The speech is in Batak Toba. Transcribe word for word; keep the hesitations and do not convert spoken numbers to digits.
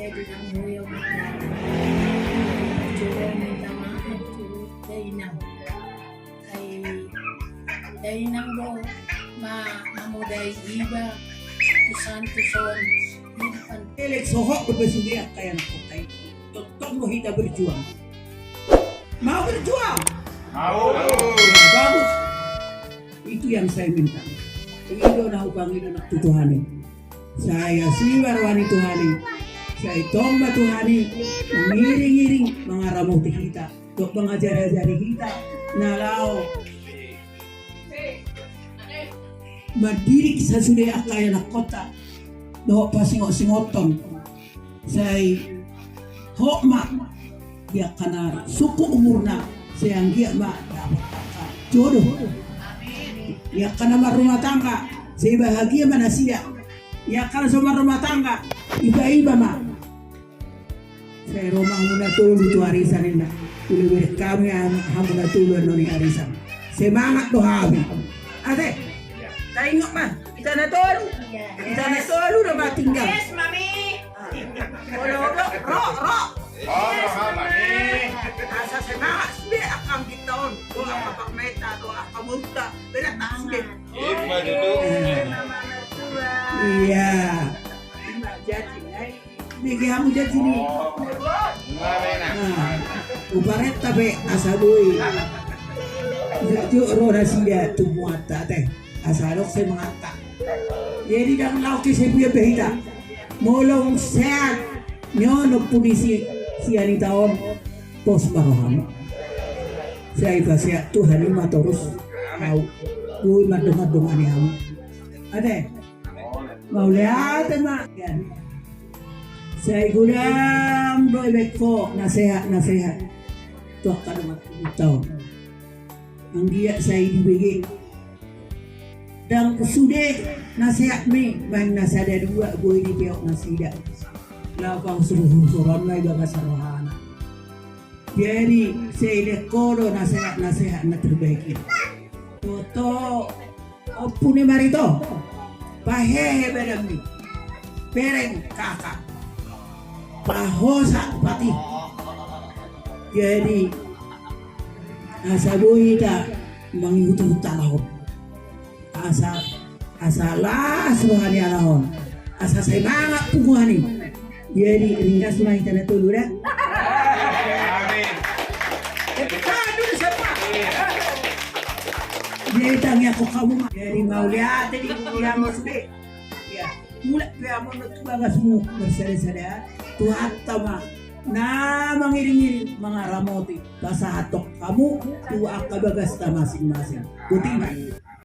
Jadi nang boyo mata. Coba minta maaf tu dainang. Ai dainang do ma mamodai iba tu son tu son. Elek sohot do pe sude angka anak kota i. Tongtong do hita berjuang. Mau berjuang? Mau. Bagus. Itu yang saya minta. I do na hupangido nang tu Tuhan i. Sai asi ma roha ni Tuhan i. Sai tong ma Tuhan i mangiring-iring, mangaramoti hita, dohot mangajari-ajari hita na laho mandidik sasude angka anak kota dohot pasingot-singothon. Sai hot ma di angka na sungkun umurna, sai anggiat ma dapot angka jodoh. Di angka na marrumah tangga, sai bahagia ma nasida. Di angka na so marrumah tangga, iba-iba ma. Sai ro ma hamu na tolu tu arisan, ninna. Uli berek kami hamu na tolu annon i arisan. Semangat do hami. Ate. Taingot ma. Hita na tolu. Hita na tolu do ma tinggal. Yes, Mami. Olo, olo, ro, ro. Asa semangat sude angka anggita on. Dohot angka pakmaenta, dohot angka boruta. Berat tak sude. Ima tutu. Iya. Ima jadi, ai. Bege hamu jadi ni. Nah, huparenta pe asa boi. Jujur ro nasida tu muatta te. Asa adong semangatta. Jadi ndang laho kesepian be hita. Molo sehat ni on ompu ni si, si Anita on, pos ma roham. Sai pasehat Tuhan i ma torus. Au. Boi mandongan-dongani hamu. Ate. Mauliate ma. Sai godang do dibaen ho nasehat-nasehat tu angka dongan tubu on. Anggiat sai dibege. Ndang sude nasehatmi, baen na sada dua boi dipeop nasida. Laho pangusur-usuron ma i bagas rohana. Jadi sai dibaen ho do nasehat-nasehat na terbaik i. Toto, ompu ni Marito, pahehe badanmi, bereng kaka, pahosa patih. Jadi asa boi hita mangihut-ihut halak on. Asa, asa las roha ni halak on. Asa semangat punguan i. Jadi ringgas ma hita na tolu da. Amin. Jadi tangiangkon hamu ma. Jadi mauliate di hamu sude. Mulak pe hamu on tu bagasmu marsada-sada. Tuhanta ma na mangiring-iring, mangaramoti, pasahathon hamu tu angka bagasta masing-masing. Boti ma i.